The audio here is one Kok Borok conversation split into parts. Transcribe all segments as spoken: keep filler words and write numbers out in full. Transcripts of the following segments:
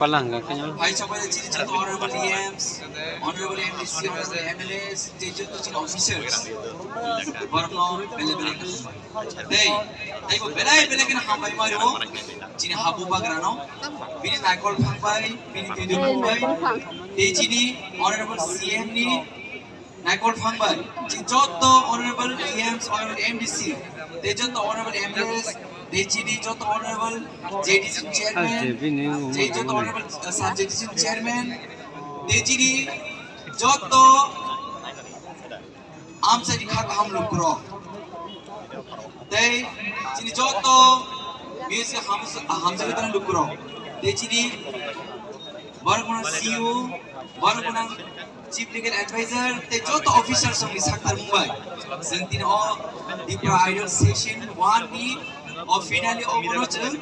Palang ka kanya. Hai sabai chini chini honorable E Ms, honorable M D C, honorable M L As, tei joto chini officers. Borokno bele bele khe hambai. Tei, tei bo belai belai khe hambai mario. Chini habu bagrano, bini naikol phangbai, bini twidu phangbai. Tei chini honorable C M ni naikol phangbai, chini joto honorable E Ms, honorable M D C, tei joto honorable M L As, tei chini joto honorable J D C chairman, tei joto honorable, uh, sub J D C chairman, tei chini joto amchaini kha kaham lukurok. Tei chini joto music hams-, hamjagwi tong lukurok. Tei chini borokno C E O, borokno Chief Legal Advisor, tei joto officers rokni sakthar mungbai. Chwng tini o Tipra Idol Session one ni o finale o bono chwng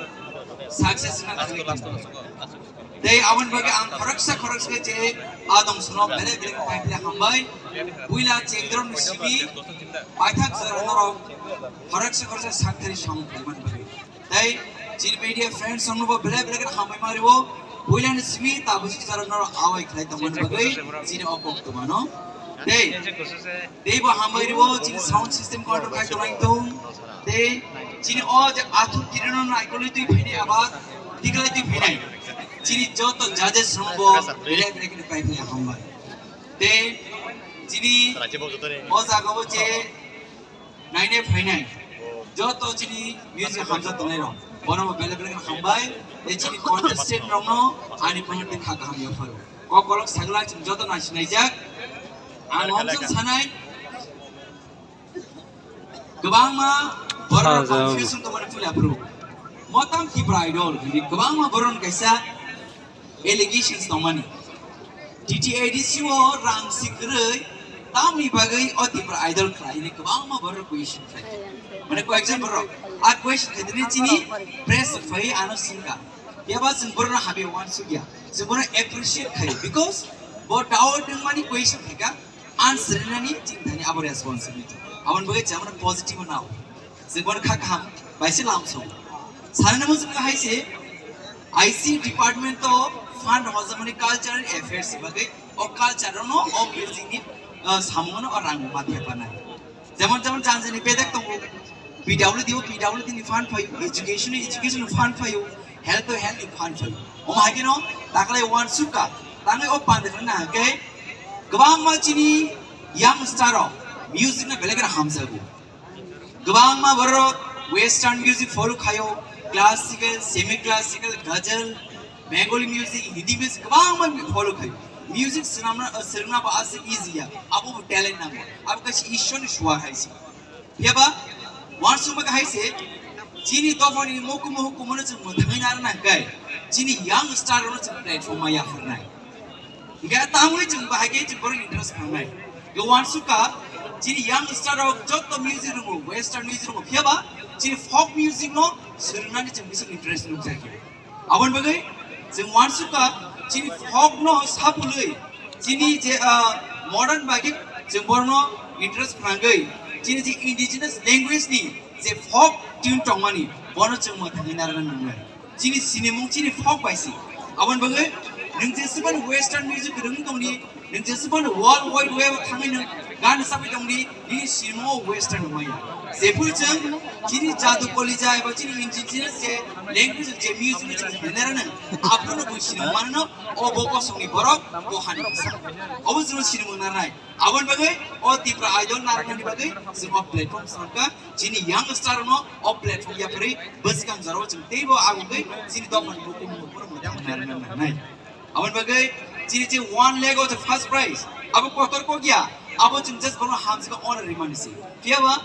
success wngna thangwi tongo. Tei aboni bagwi ang khoroksa khoroksa khe je adong sono belai belai khe hambai. Puila chengdromni simi paithak jora norok khoroksa khoroksa sakthari samung khlaimani bagwi. Tei chini media friends rokno bo belai belai khe hambai mario. Puilani simi tabuk jora norok awai khlai tongmani bagwi chini o koktwmano. Tei Tei bo hambai rio, chini sound system control khai tongmani tong. Tei chini o je athuk kirino naikolwi twi phainai aba, tiklai twi phainai. Chini joto judges rok bo belai belai khe pai phainai hambai. Tei chini o jaga o je nainai phainai. Joto chini music hamjak tongnai rok. Bono bo belai belai khe hambai. Tei chini contestant rokno ani phone tei kha kaham yapharo. Kok kolok sagla chini joto nai sinaijak. Ang omjang sanai. Kwbangma borok confusion tongmani puila bro. Motam Tipra Idol hwnwi kwbangma borok kaisa allegations tongmani. T T A D C o rang sikrwi tamni bagwi o Tipra Idol khlai hwnwi kwbangma borok question khlai. Mane koyekjon borok a question khaitini chini press phai ano singka. Yaba chwng borokno habwi wansukya. Chwng borokno appreciate khaio because bo doubt wngmani question khaika. Answer rinani chini thani abo responsibility. Aboni bagwi chwng positive nao. Chwng bono kha kaham bai se lam song. Sanani muchung hai se I C department to fund hojamani cultural affairs bagwi o culture no o music ni, uh, samung no o rang ma thepanai. Jemon jemon jang jani bedek tongo. P W D o P W D ni fund phaio, education ni education ni fund phaio, health o health ni fund phaio. Omo hai khe no taklai wansukha, tangwi o pande na ke kwbangma chini young star rok music no belai kheno hamjago. Kwbangma borok western music follow khaio, classical, semi classical, ghazal, Bengali music, Hindi music kwbangma follow khaio. Music swnamna, uh, swrwngna bo aswk easy ya, abo bo talent nango, abo kaisa Ishwar ni suar hai se. Phiya ba wansukma hai se, chini dophani mokumo hukumono chwng mwthangwi narwkna hwnkhe chini young star rokno chwng platform ma yapharnai. Hingke tamwi chwng bahai khe chwng borok interest phangnai. Hingke wansukha chini young star rok joto music rongo, western music rongo, phiya ba chini folk music no swrwngnani chwng bisi interest nukjakya. Aboni bagwi chwng wansukha chini folk no sapulwi chini je, ah, modern bai khe chwng borokno interest phrangwi chini je indigenous language ni je folk tune tongmani bono chwng mwthangwi narwkna nangnai. Chini sinimung chini folk bai si. Aboni bagwi nwng jeswkmani western music rwng tongni, nwng jeswkmani world wide web thangwi nwng gan sabai tongni, nini sinimungo western wngmaya. Jephuru chwng chini jadu kolija eba chini indigenous je language je music chini henera nwng, abono bo sinimung manano, o bo kosongni borok, bo hani bwsa. Obo chwng sinimung nanai. Aboni bagwi o Tipra Idol narwknani bagwi chwng o platform swnamkha, chini young star no o platform yapharwi bwskang jorao chwng teibo agugwi chini dophani bukhuk bukhuk borok mwdang narwkna nangnai. Aboni bagwi chini je one lakh o je first prize, abo kotor kokya, abo chwng just bono hamjwkha honor rimani se. Phiya ba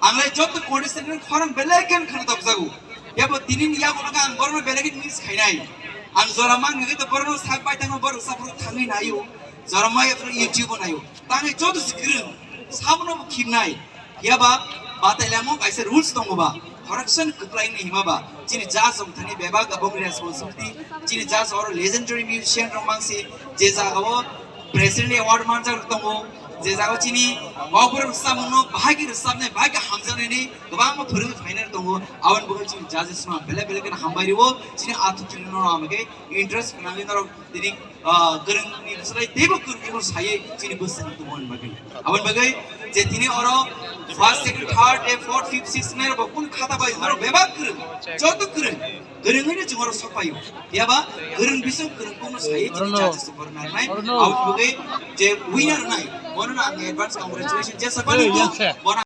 ang lai joto contestant ni khorang belai khe khana tokjago. Phiya ba tini ni yago ang borokno belai khe miss khainai. Ang jora mang ngai to borokno sak bai tangno borok saphuru thangwi naio. Jora mai phuru YouTube o naio. Tangwi joto se kwrwng sabono bo khibnai. Phiya ba batai lamo kaisa rules tongo ba. Khoroksa ni kwplai ni hima ba. Chini judge rok thani bebak aboni responsibility. Chini judge oro legendary musician rok mangsi je jaga o president award manjak tongo. Je jaga chini kokborok rwchapmungno bahai khe rwchapnai, bahai khe hamjaknaini kwbangma phwrwngwi phainai tongo. Aboni bagwi chini judges no belai belai kheno hambai rwo. Chini athukirirokno amage interest gwnangwi norok tini, ah, kwrwngni bwswlai teibo kwrwngno saywi chini bwswk tongmani bagwi. Aboni bagwi je tini oro first, second, third, eh, fourth, fifth, sixth nai rok kunu khata bai norok bebak kwrwng, joto kwrwng. Kwrwngwino chwng oro sokpaio. Phiya ba kwrwng bising kwrwng kokno saywi chini judges rok narnai. Aboni bagwi je winner nai, bono ang advance congratulations. Je saphano bono